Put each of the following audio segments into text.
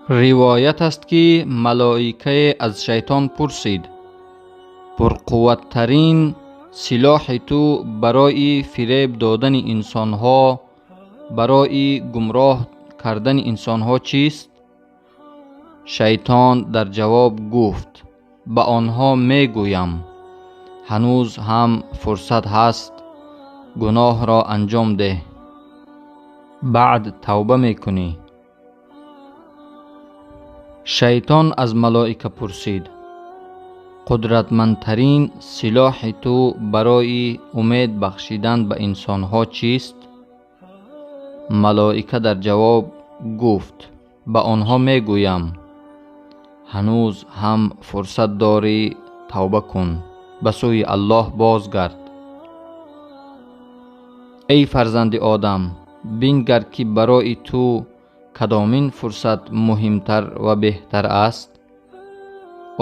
Ривоят аст, ки малоикае аз шайтон пурсид: пурқувваттарин силоҳи ту барои фиреб додани инсонҳо, барои гумроҳ кардани инсонҳо чист? Шайтон дар ҷавоб гуфт: ба онҳо мегӯям, ҳанӯз ҳам фурсат ҳаст, гуноҳро анҷом деҳ, баъд тавба мекунӣ. Шайтон аз малоика пурсид: қудратмандтарин силоҳи ту барои умед бахшидан ба инсонҳо чист? Малоика дар ҷавоб гуфт: ба онҳо мегӯям, ҳанӯз ҳам фурсат дорӣ, тавба кун, ба сӯи Аллоҳ бозгард. Эй фарзанди Одам, бингар, ки барои ту кадомин фурсат муҳимтар ва беҳтар аст?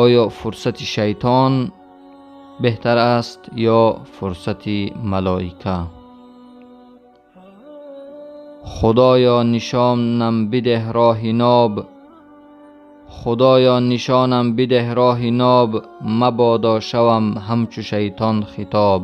Оё фурсати шайтон беҳтар аст ё фурсати малоика? Худоё, нишонам бидеҳ роҳи ноб, Худоё, нишонам бидеҳ роҳи ноб, мабодо шавам ҳамчу шайтон хитоб.